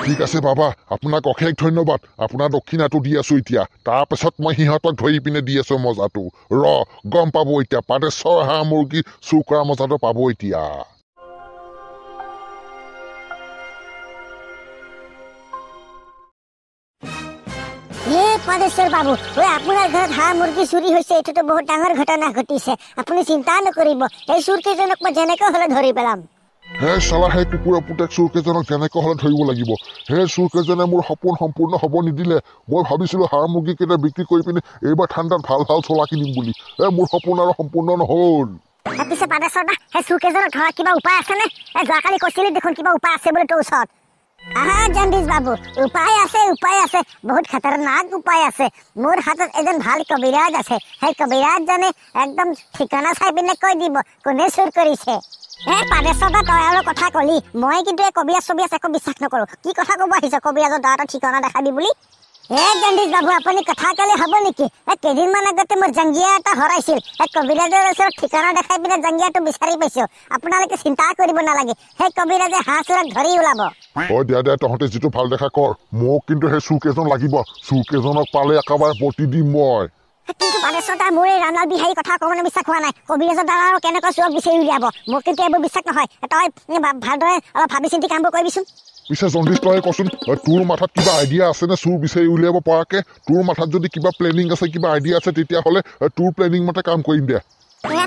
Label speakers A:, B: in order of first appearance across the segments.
A: ঠিক আছে বাবা, আপোনাক অশেষ ধন্যবাদ। আপোনাৰ দক্ষিণাটো দি আছো এতিয়া, তাৰপাছত মই সিহঁতক ধৰি পিনে দি আছো মজাটো। ৰ গম পাব এতিয়া, পাদেশ্বৰ হাঁহ মুৰ্গী চুৰ কৰা মজাটো পাব এতিয়া।
B: হে পাদেশ্বৰ বাবু, ঐ আপোনাৰ ঘৰত হাঁহ মুৰ্গী চুৰি হৈছে, এইটোতো বহুত ডাঙৰ ঘটনা ঘটিছে। আপুনি চিন্তা নকৰিব, এই চুৰ কেইজনক মই যেনেকৈ হ'লে ধৰি পেলাম।
A: হে চালা, সেই কুকুৰৰ পুতেক চোৰ কেইজনক যেনেকৈ হ'লে ধৰিব লাগিব। সেই চোৰ কেইজনে মোৰ সপোন সম্পূৰ্ণ হ'ব নিদিলে। মই ভাবিছিলো হাঁহ মুৰ্গী কেইটা বিক্ৰী কৰি পিনে এইবাৰ ঠাণ্ডাত ভাল ভাল চোলা কিনিম বুলি। এ মোৰ সপোন আৰু সম্পূৰ্ণ নহ'ল।
B: পিছে পাদেশ্বৰ দা, সেই চোৰ কেইজনক ধৰাৰ কিবা উপায় আছেনে? যোৱাকালি কৈছিলি দেখোন কিবা উপায় আছে বুলি তোৰ ওচৰত। আহা জণ্ডিছ বাবু, উপায় আছে, উপায় আছে, বহুত খতৰনাক উপায় আছে। মোৰ হাতত এজন ভাল কবিৰাজ আছে, সেই কবিৰাজজনে একদম ঠিকনা চাই পিনে কৈ দিব কোনে চুৰ কৰিছে। এ পাদেশ্বৰ দা, তই আৰু কথা কলি, মই কিন্তু এই কবিৰাজ চবিৰাজ একো বিশ্বাস নকৰো। কি কথা ক'ব আহিছ কবিৰাজৰ দ্বাৰা ঠিকনা দেখাবি বুলি? এ জণ্ডিছ বাবু, আপুনি কথা ক'লে হ'ব নেকি? কেইদিনমান আগতে মোৰ জাংগিয়া এটা হৰাইছিল, এই কবিৰাজৰ ওচৰত ঠিকনা দেখাই পিনে জাংগিয়াটো বিচাৰি পাইছো। আপোনালোকে চিন্তা কৰিব নালাগে, সেই কবিৰাজে হাঁহ চোৰক ধৰি ওলাব।
A: অ দিয়া দিয়া, তহঁতে যিটো ভাল দেখা কৰ। মোক কিন্তু সেই চোৰ কেইজন লাগিব, চোৰ কেইজনক পালে একেবাৰে পতি দিম মই।
B: কিন্তু পাদেশ্বৰ দা, মোৰ এই ৰামলাল বিহাৰীৰ কথা অকণমানো বিশ্বাস হোৱা নাই। কবিৰাজৰ দ্বাৰা আৰু কেনেকৈ চোৰক বিচাৰি উলিয়াব? মোক কিন্তু এইবোৰ বিশ্বাস নহয়। তই ভালদৰে অলপ ভাবি চিন্তি কামবোৰ কৰিবিচোন।
A: পিছে জণ্ডিছ, তই কচোন, তোৰ মাথাত কিবা আইডিয়া আছেনে চোৰ বিচাৰি উলিয়াব পৰাকে? তোৰ মাথাত যদি কিবা প্লেনিং আছে, কিবা আইডিয়া আছে, তেতিয়াহ'লে তোৰ প্লেনিং মতে কাম কৰিম দে।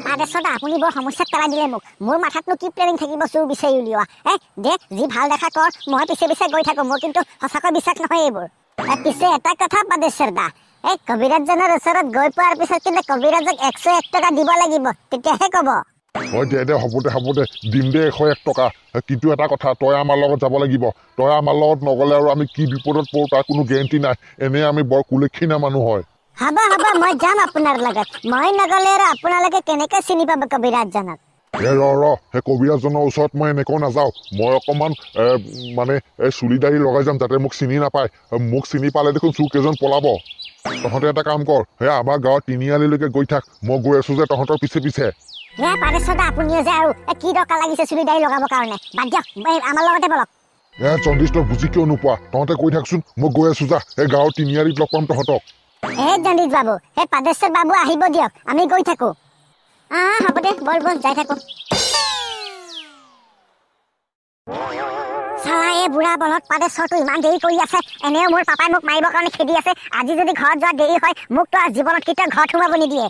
B: পাদেশ্বৰ দা, আপুনি বৰ সমস্যাত পেলাই দিলে মোক। মোৰ মাথাতনো কি প্লেনিং থাকিব চোৰ বিচাৰি উলিওৱা? এ দে, যি ভাল দেখা কৰ, মই পিছে পিছে গৈ থাকো। মোৰ কিন্তু সঁচাকৈ বিশ্বাস নহয় এইবোৰ। পিছে এটা কথা পাদেশ্বৰ দা, এই কবিৰাজজনৰ ওচৰত গৈ পোৱাৰ পিছত কিন্তু কবিৰাজক 101 টকা দিব লাগিব, তেতিয়াহে ক'ব।
A: হয় দে দে, হ'ব দে, হ'ব দে, দিম দে 101 টকা। কিন্তু এটা কথা, তই আমাৰ লগত যাব লাগিব। তই আমাৰ লগত নগ'লে আৰু আমি কি বিপদত পৰোঁ তাৰ কোনো গেৰেণ্টি নাই। এনেই আমি বৰ কুলক্ষীণা মানুহ হয়।
B: হ'ব হ'ব, মই যাম আপোনাৰ লগত। মই নগ'লে আৰু আপোনালোকে কেনেকৈ চিনি পাব কবিৰাজজনক?
A: এ ৰ ৰ, সেই কবিৰাজজনৰ ওচৰত মই এনেকৈ নাযাওঁ। মই অকণমান মানে এই চুলি দাড়ি লগাই যাম, যাতে মোক চিনি নাপায়। মোক চিনি পালে দেখোন চোৰ কেইজন পলাব। তহঁতে এটা কাম কৰ, সেই আমাৰ গাঁৱৰ তিনিআলিলৈকে গৈ থাক, মই গৈ আছো যে তহঁতৰ পিছে পিছে।
B: হে পাদেশ্বৰ দা, আপুনিও যে আৰু কি দৰকাৰ লাগিছে চুলি দাড়ি লগাবৰ কাৰণে? বাদ দিয়ক, আমাৰ লগতে বলক।
A: এ জণ্ডিছ, তই বুজি কিয় নোপোৱা? তহঁতে গৈ থাকচোন, মই গৈ আছো যা। এই গাঁৱৰ তিনিআলিত লগ পাম তহঁতক।
B: হে জণ্ডিছ বাবু, সেই পাদেশ্বৰ বাবু আহিব দিয়ক, আমি গৈ থাকো। হ'ব দে, বল বল, যাই থাকো। চালা, এই বুঢ়া বলত পাদেশ্বৰটো ইমান দেৰি কৰি আছে। এনেও মোৰ পাপাই মোক মাৰিবৰ কাৰণে খেদি আছে। আজি যদি ঘৰত যোৱা দেৰি হয়, মোকতো আৰু জীৱনত কেতিয়াও ঘৰত সোমাব নিদিয়ে।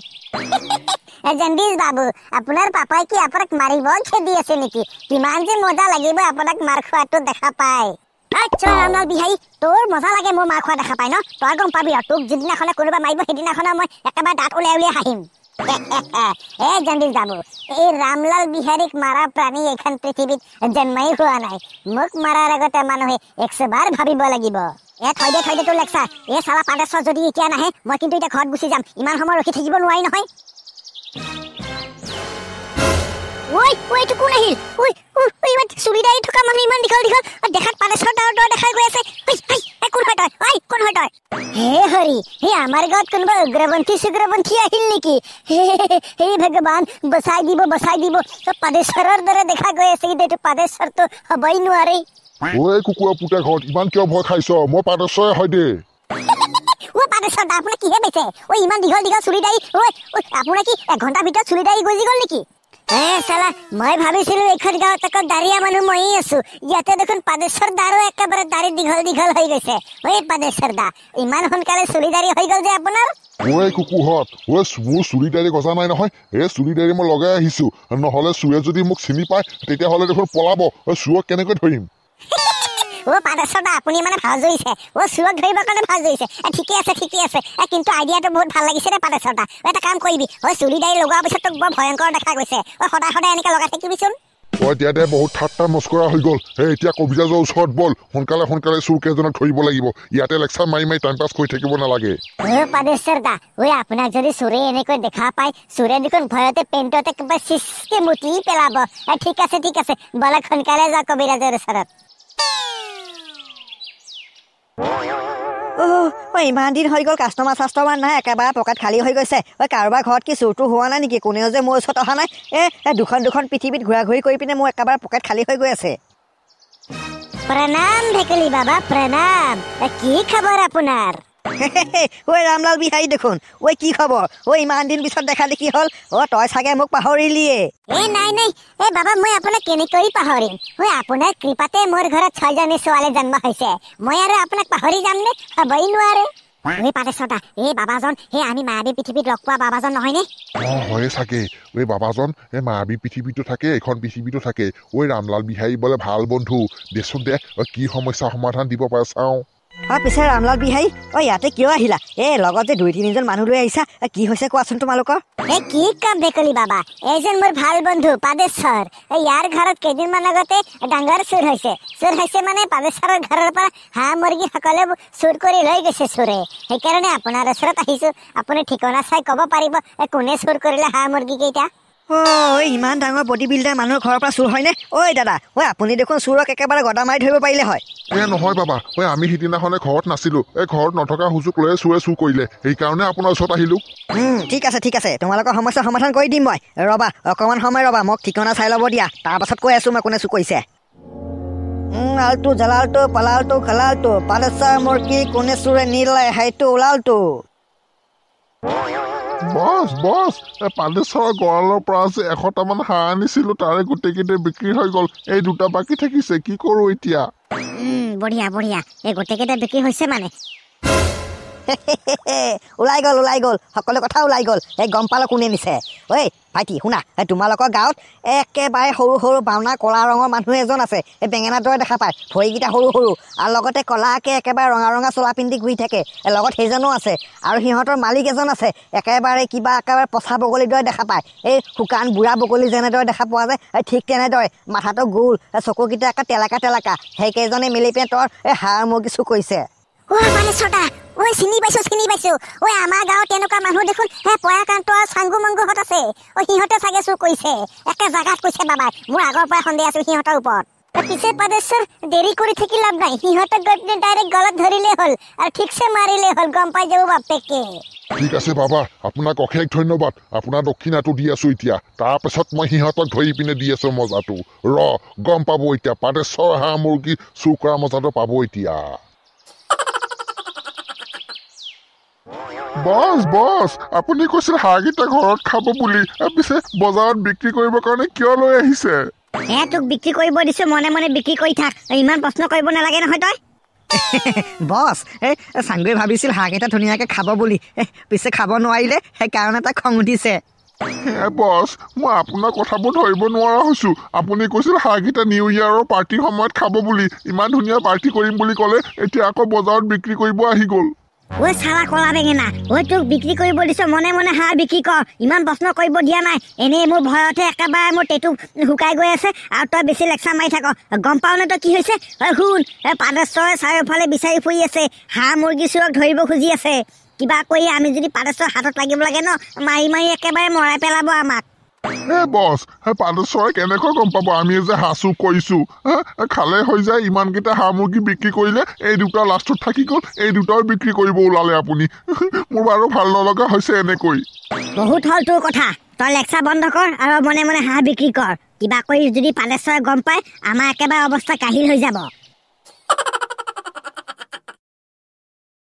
B: জণ্ডিছ বাবু, আপোনাৰ পাপাই কি আপোনাক মাৰিব খেদি আছে নেকি? কিমান যে মজা লাগিব আপোনাক মাৰ খোৱাটো দেখা পায়। আচ্ছা ৰামলাল বিহাৰী, তোৰ মজা লাগে মোৰ মাৰ খোৱা দেখা পায় ন? তই গম পাবি আৰু, তোক যিদিনাখনে কোনোবা মাৰিব সেইদিনাখনে মই একেবাৰে দাঁত উলিয়াই উলিয়াই হাঁহিম। এ জণ্ডিছ বাবু, এই ৰামলাল বিহাৰীক মাৰা প্ৰাণী এইখন পৃথিৱীত জন্মই হোৱা নাই। মোক মাৰাৰ আগতে মানুহে 100 বাৰ ভাবিব লাগিব। এ থৈ দে, থৈ দে তোৰ লেকচাৰ। এই চালা পাদেশ্বৰ যদি এতিয়া নাহে, মই কিন্তু এতিয়া ঘৰত গুচি যাম। ইমান সময় ৰখি থাকিব নোৱাৰি নহয়। ঐ ঐ, এইটো কোন আহিল? ঐ ঐ, ইমান চুলি দাড়ি থকা মানুহ, ইমান দীঘল দীঘল, দেখাত পাদেশ্বৰ দাৰ দৰে দেখাই গৈ আছে। ঐ ঐ, কোন হয় তই? ঐ কোন হয় তই? হে হৰি, হে আমাৰ গাঁৱত কোনোবা উগ্ৰপন্থী সুগ্ৰপন্থী আহিল নেকি? হে ভগৱান, বচাই দিব, বচাই দিব। পাদেশ্বৰৰ দৰে দেখা গৈ আছে, কিন্তু এইটো পাদেশ্বৰটো হ'বই নোৱাৰে।
A: ঐ কুকুৰৰ পুতেক ঘৰত ইমান কিয় ভয় খাইছ? মই পাদেশ্বৰে হয় দে।
B: ঐ পাদেশ্বৰ দা, আপোনাক কিহে পাইছে? ঐ ইমান দীঘল দীঘল চুলি দাড়ি, ঐ ঐ, আপোনাৰ কি এঘণ্টাৰ ভিতৰত চুলি দাড়ি গজি গ'ল নেকি? এ চালা, মই ভাবিছিলো এইখন গাঁৱত অকল দাড়িয়া মানুহ ময়েই আছো। ইয়াতে দেখোন পাদেশ্বৰ দাৰো একেবাৰে দাড়ি দীঘল দীঘল হৈ গৈছে। ঐ পাদেশ্বৰ দা, ইমান সোনকালে চুলি দাড়ি হৈ গ'ল যে আপোনাৰ?
A: ঐ কুকুৰহঁত, ঐ মোৰ চুলি দাড়ি গজা নাই নহয়। এই চুলি দাড়ি মই লগাই আহিছো, নহ'লে চোৰে যদি মোক চিনি পায় তেতিয়াহ'লে দেখোন পলাব। ঐ চোৰক কেনেকৈ ধৰিম?
B: অ পাদেশ্বৰ দা, আপুনি মানে ভাল জুৰিছে। অ চোৰক ধৰিবৰ কাৰণে ভাল জুৰিছে। ঠিকে আছে, ঠিকে আছে। কিন্তু আইডিয়াটো বহুত ভাল লাগিছে দেই পাদেশ্বৰ দা। এটা কাম কৰিবি, ঐ চুলি দাড়ি লগোৱাৰ পিছত তোক বৰ ভয়ংকৰ দেখা গৈছে। ঐ সদায় সদায় এনেকৈ লগাই থাকিবিচোন।
A: অ দিয়া দে, বহুত ঠাট্টা মস্কৰা হৈ গ'ল। এই এতিয়া কবিৰাজৰ ওচৰত বল, সোনকালে সোনকালে চোৰ কেইজনক ধৰিব লাগিব। ইয়াতে লেকচাৰ মাৰি মাৰি টাইম পাছ কৰি থাকিব নালাগে।
B: অ পাদেশ্বৰ দা, ঐ আপোনাক যদি চোৰে এনেকৈ দেখা পায়, চোৰে দেখোন ভয়তে পেণ্টতে কিবা চিচকে মুতি পেলাব। ঠিক আছে, ঠিক আছে, বলক সোনকালে যাওক কবিৰাজৰ ওচৰত।
C: অ ইমান দিন হৈ গ'ল, কাষ্টমাৰ চাষ্টমাৰ নাই, একেবাৰে পকেট খালী হৈ গৈছে। ঐ কাৰোবাৰ ঘৰত কি চোৰটো হোৱা নাই নেকি? কোনেও যে মোৰ ওচৰত অহা নাই। এ দুখন দুখন পৃথিৱীত ঘূৰা ঘূৰি কৰি পিনে মোৰ একেবাৰে পকেট খালী হৈ গৈ আছে।
B: প্ৰণাম ভেকুলী বাবা, প্ৰণাম। কি খবৰ আপোনাৰ?
C: ঐ ৰামলাল বিহাৰী দেখোন, ঐ কি খবৰ? ঐ ইমান দিন পিছত দেখা দেখি হ'ল। অ তই চাগে মোক পাহৰিলিয়ে।
B: এ নাই নাই, এ বাবা মই আপোনাক কেনেকৈ পাহৰিম? ঐ আপোনাৰ কৃপাতে মোৰ ঘৰত 6জনী ছোৱালী জন্ম হৈছে, মই আৰু আপোনাক পাহৰি যামনে? হ'বই নোৱাৰে। ঐ পাতেশ্বৰদা, এই বাবাজন সেই আমি মায়াবী পৃথিৱীত লগ পোৱা বাবাজন নহয়নে?
A: অ হয়ে চাগে। ঐ বাবাজন এই মায়াবী পৃথিৱীতো থাকে, এইখন পৃথিৱীতো থাকে। ঐ ৰামলাল বিহাৰী বোলে ভাল বন্ধু, দেচোন দে কি সমস্যা সমাধান দিব পাৰে চাওঁ।
C: অ পিছে ৰামলাল বিহাৰী, অ ইয়াতে কিয় আহিলা? এই লগত যে 2-3জন মানুহ লৈ আহিছা, কি হৈছে কোৱাচোন তোমালোকৰ?
B: এ কি কম ভেকুলী বাবা, এইজন মোৰ ভাল বন্ধু পাদেশ্বৰ। ইয়াৰ ঘৰত কেইদিনমান আগতে ডাঙৰ চুৰ হৈছে। চুৰ হৈছে মানে পাদেশ্বৰৰ ঘৰৰ পৰা হাঁহ মুৰ্গী সকলো চুৰ কৰি লৈ গৈছে চোৰে। সেইকাৰণে আপোনাৰ ওচৰত আহিছো, আপুনি ঠিকনা চাই ক'ব পাৰিব কোনে চুৰ কৰিলে হাঁহ মুৰ্গী কেইটা।
C: অ ইমান ডাঙৰ বডি বিল্ডাৰ মানুহৰ ঘৰৰ পৰা চুৰ হয়নে? ঐ দাদা, ঐ আপুনি দেখোন চোৰক একেবাৰে গদা মাৰি ধৰিব পাৰিলে হয়।
A: এ নহয় বাবা, ঐ আমি সিদিনাখনে ঘৰত নাছিলো, এই ঘৰত নথকা সুযোগ লৈ চোৰে চুৰ কৰিলে, সেইকাৰণে আপোনাৰ ওচৰত আহিলো।
C: ঠিক আছে ঠিক আছে, তোমালোকৰ সমস্যা সমাধান কৰি দিম মই। ৰবা অকণমান সময় ৰবা, মোক ঠিকনা চাই ল'ব দিয়া, তাৰপাছত কৈ আছো মই কোনে চুৰ কৰিছে। আলটু জালালটো পালালটো খালালটো পালেশ্বৰ মুৰ্গী কোনে চোৰে নিলে সেইটো ওলালটো।
A: বছ বছ, পালেশ্বৰৰ গঁৰালৰ পৰা যে 100টামান হাঁহ আনিছিলো, তাৰে গোটেইকেইটা বিক্ৰী হৈ গ'ল, এই দুটা বাকী থাকিছে, কি কৰো এতিয়া?
B: বঢ়িয়া বঢ়িয়া, এই গোটেইকেইটা বিক্ৰী হৈছে মানে।
C: ওলাই গ'ল ওলাই গ'ল, সকলো কথা ওলাই গ'ল। এই গম পালো কোনে নিছে। ঐ ভাইটি শুনা, তোমালোকৰ গাঁৱত একেবাৰে সৰু সৰু বাওনা ক'লা ৰঙৰ মানুহ এজন আছে, এই বেঙেনাৰ দৰে দেখা পায়, ভৰিকেইটা সৰু সৰু আৰু লগতে ক'লাকে একেবাৰে ৰঙা ৰঙা চোলা পিন্ধি ঘূৰি থাকে, লগত সেইজনো আছে। আৰু সিহঁতৰ মালিক এজন আছে, একেবাৰে কিবা একেবাৰে পচা বগলীৰ দৰে দেখা পায়, এই শুকান বুঢ়া বগলী যেনেদৰে দেখা পোৱা যায় ঠিক তেনেদৰে, মাথাটো গোল, চকুকেইটা একে তেলেকা তেলেকা। সেইকেইজনে মিলি পিনে তোৰ এই হাঁহ মুৰ্গী চুৰ কৰিছে।
B: ঐ পালেশ্বৰদা, ঐ চিনি পাইছো চিনি পাইছো। ঐ আমাৰ গাঁৱত তেনেকুৱা মানুহ দেখোন হে পয়াকান্ত আৰু চাংগু মাংগুহঁত আছে। ঐ সিহঁতে চাগে চুৰ কৰিছে, একে জাগাত কৈছে বাবাই। মোৰ আগৰ পৰাই সন্দেহ আছিল সিহঁতৰ ওপৰত। পিছে পাদেশ্বৰ দেৰি কৰি থাকি লাভ নাই, সিহঁতক গৈ পিনে ডাইৰেক্ট গলত ধৰিলেই হ'ল আৰু ঠিকছে মাৰিলেই হ'ল, গম পাই যাব বাপেকে।
A: ঠিক আছে বাবা, আপোনাক অশেষ ধন্যবাদ, আপোনাৰ দক্ষিণাটো দি আছো এতিয়া, তাৰপাছত মই সিহঁতক ধৰি পিনে দি আছো মজাটো। ৰ গম পাব এতিয়া, পাদেশ্বৰ হাঁহ মুৰ্গী চুৰ কৰা মজাটো পাব এতিয়া। বছ বছ, আপুনি কৈছিল হাঁহকেইটা ঘৰত খাব বুলি, পিছে বজাৰত বিক্ৰী কৰিবৰ কাৰণে কিয় লৈ আহিছে?
B: এ তোক বিক্ৰী কৰিব দিছো, মনে মনে বিক্ৰী কৰি থাক, ইমান প্ৰশ্ন কৰিব নালাগে নহয় তই।
C: বছ, এই চাংগুৱে ভাবিছিল হাঁহকেইটা ধুনীয়াকে খাব বুলি, পিছে খাব নোৱাৰিলে, সেইকাৰণে তাক খং উঠিছে।
A: বছ, মই আপোনাৰ কথাবোৰ ধৰিব নোৱাৰা হৈছো। আপুনি কৈছিল হাঁহকেইটা নিউ ইয়েৰৰ পাৰ্টিৰ সময়ত খাব বুলি, ইমান ধুনীয়া পাৰ্টি কৰিম বুলি ক'লে, এতিয়া আকৌ বজাৰত বিক্ৰী কৰিব আহি গ'ল।
B: ঐ চালা কলা বেঙেনা, ঐ তোক বিক্ৰী কৰিব দিছো, মনে মনে হাঁহ বিক্ৰী কৰ, ইমান প্ৰশ্ন কৰিব দিয়া নাই। এনেই মোৰ ভয়তে একেবাৰে মোৰ টেটু শুকাই গৈ আছে আৰু তই বেছি লেকচাৰ মাৰি থাক। গম পাও নে তই কি হৈছে? ঐ শুন, এই পাদেশ্বৰে চাৰিওফালে বিচাৰি ফুৰি আছে, হাঁহ মুৰ্গী চোৰক ধৰিব খুজি আছে। কিবা কৰি আমি যদি পাদেশ্বৰ হাতত লাগিব লাগে ন, মাৰি মাৰি একেবাৰে মৰাই পেলাব আমাক।
A: এ বছ, পাদেশ্বৰে কেনেকৈ গম পাব আমি যে হাঁহ চুৰ কৰিছো? খালে হৈ যায়, ইমানকেইটা হাঁহ মুৰ্গী বিক্ৰী কৰিলে, এই দুটা লাষ্টত থাকি গ'ল, এই দুটাও বিক্ৰী কৰিব ওলালে আপুনি। মোৰ বাৰু ভাল নলগা হৈছে এনেকৈ।
B: বহুত হ'ল তোৰ কথা, তই লেকচাৰ বন্ধ কৰ আৰু মনে মনে হাঁহ বিক্ৰী কৰ। কিবা কৰি যদি পাদেশ্বৰে গম পায়, আমাৰ একেবাৰে অৱস্থা কাহিল হৈ যাব।